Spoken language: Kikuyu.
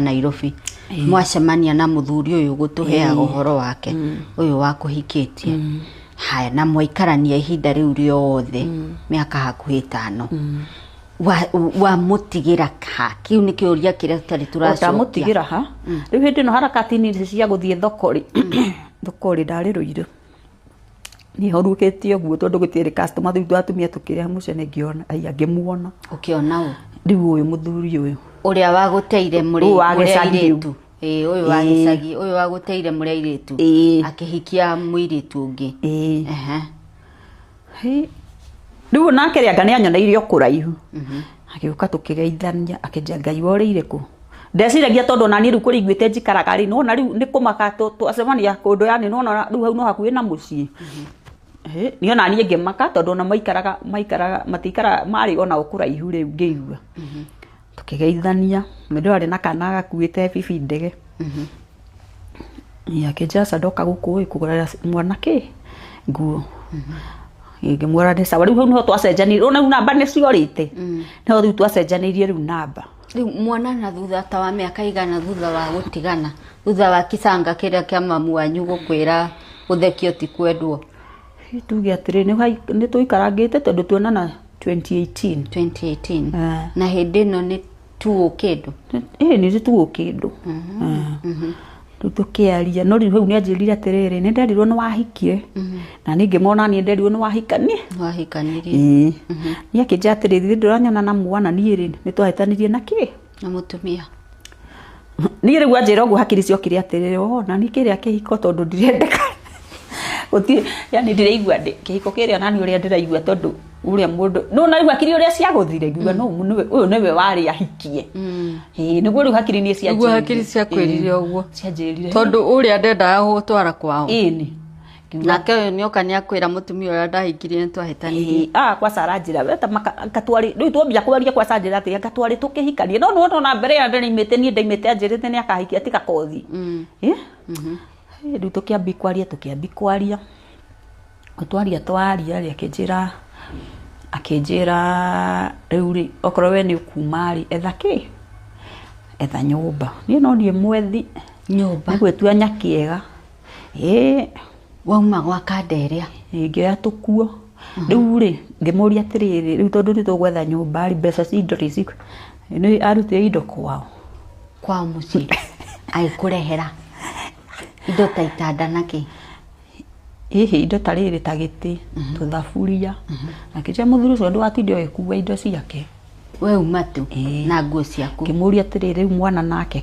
Nairobi mwacemania na mũthuri ũyũ gũtũheaga ũhoro wake ũyũ wa kũhikĩtie. Haya, na mwaikarania ihinda rĩu rĩothe, mĩaka hakuhĩ 5, wamũtigĩra ha? Kĩu nĩ kĩũria kĩrĩa tũtarĩ tũracokia. Ndamũtigĩra ha? Rĩu hĩndĩ ĩno harakati-inĩ ici cia gũthiĩ thoko rĩ, thoko rĩ, ndarĩ Rũirũ niĩ horũkĩtie ũguo tondũ gũtiarĩ customer. Rĩu atumia tũkĩrĩa mũcene, ngĩona aya, ngĩmuona. Ũkĩona ũ? Rĩu ũyũ mũthuri ũyũ. Ũrĩa wagũteire mũrĩ Ũyũ wa mũrĩ gĩcagi rĩu. airĩtu. Ĩĩ, ũyũ wa gĩcagi, ũyũ wagũteire mũrĩ airĩtu. Akĩhikia mũirĩtu ũngĩ. Ĩĩ. Ehe. Hĩ. Rĩu nake rĩ, anga nĩ anyoneire o kũraihu, agĩũka, tũkĩgeithania, akĩnjia, "Ngai worĩire kũ?" Ndeciragia tondũ ona niĩ rĩu kũrĩa iguĩte njikaraga rĩ, nona rĩu nĩ kũmaka twacemania kũndũ, yani nona rĩu hau no hakuhĩ na mũciĩ. Hĩ, niĩ ona niĩ ngĩmaka tondũ ona maikaraga matikaraga marĩ ona o kũraihu. Rĩu ngĩigua tũkĩgeithania, mũndũ arĩ na kana gakuĩte bibi ndege. Ĩ, akĩnjĩra, "Aca, ndoka gũkũ ĩ kũgũrĩra mwana kĩ nguo." Ngĩmwĩra nĩ sawa. Rĩu hau nĩho twacenjanirie, ona rĩu namba nĩ ciorĩte, nĩho rĩu twacenjanirie rĩu namba. Rĩu mwana na thutha ta wa mĩaka igana thutha wa gũtigana, thutha wa kicanga kĩrĩa kĩa mamu wanyu gũkwĩra gũthekio ti kwendwo? Hĩ, tuge atĩrĩ, nĩ tũikarangĩte tondũ tuonana 2018. 2018. Eh. Na hĩndĩ ĩno nĩ tuũ kĩndũ? Ĩ, nĩ tuũ kĩndũ. Rĩu tũkĩaria, no rĩu hau nĩ anjĩrire atĩrĩrĩ, nĩ nderirwo nĩ wahikire, na niĩ ngĩmwona niĩ nderirwo nĩ wahikanie. Wahikanirie. Ĩĩ, niĩ akĩnjĩra atĩrĩrĩ, "Ithe ndũranyona na mwana, niĩ rĩ, nĩ twahĩtanirie na kĩ na mũtumia." Niĩ rĩu anjĩra ũguo, hakiri ciokire atĩrĩrĩ, o na niĩ kĩrĩa kĩhiko, tondũ ndirendeka gũtirĩ, yani ndĩraigua ndĩ kĩhiko kĩrĩa, nani ũrĩa ndĩraigua, tondũ ũrĩa mũndũ no na rĩu hakiri ũrĩa ciagũthire, ngiuga no nĩwe ũyũ, nĩwe warĩ ahikie. Ĩĩ, nĩguo rĩu hakiri niĩ cianjĩrire. Nĩguo hakiri ciakwĩrire ũguo. Cianjĩrire. Tondũ ũrĩa ndendaga gũtwara kwao. Ĩni. Ngiuga, Nake ũyũ nĩoka nĩakwĩra mũtumia ũrĩa ndahikirie nĩ twahĩtanirie. Ĩĩ, ah, kwaca aranjĩra we ta maka ngatwarĩ rĩu twambia kwaria, kwaca anjĩra atĩ ngatwarĩ tũkĩhikanie, no nĩwona ona mbere ĩyo ndĩraimĩte, niĩ ndaimĩte anjĩrĩte nĩ akahikia tiga kothi. Ĩ? Ĩ, rĩu tũkĩambi kwaria, twaria twaria rĩ, akĩnjĩra rĩu rĩ, okorwo we nĩ ũkuma rĩ, etha kĩ, etha nyũmba, niĩ no niĩ mwethi. Nyũmba. Nĩ gwĩtua nyakĩega, ĩ. Wauma gwa kanda ĩrĩa. Ngĩoya tũkuo. Rĩu rĩ, ngĩmũria atĩrĩrĩ, rĩu tondũ nĩ tũgwetha nyũmba rĩ, mbeca cia indo rĩ, nĩ arutire indo kwao? Kwao mũciĩ agĩkũrehera indo ta itanda na kĩ? Hihi indo ta rĩrĩ, ta gĩtĩ, tũthaburia. Akĩnjĩra mũthuri ũcio ndũgatinde ũgĩkua indo ciake. We uma tu Ĩĩ. na nguo ciaku. Ngĩmũria atĩrĩrĩ, rĩu mwana nake?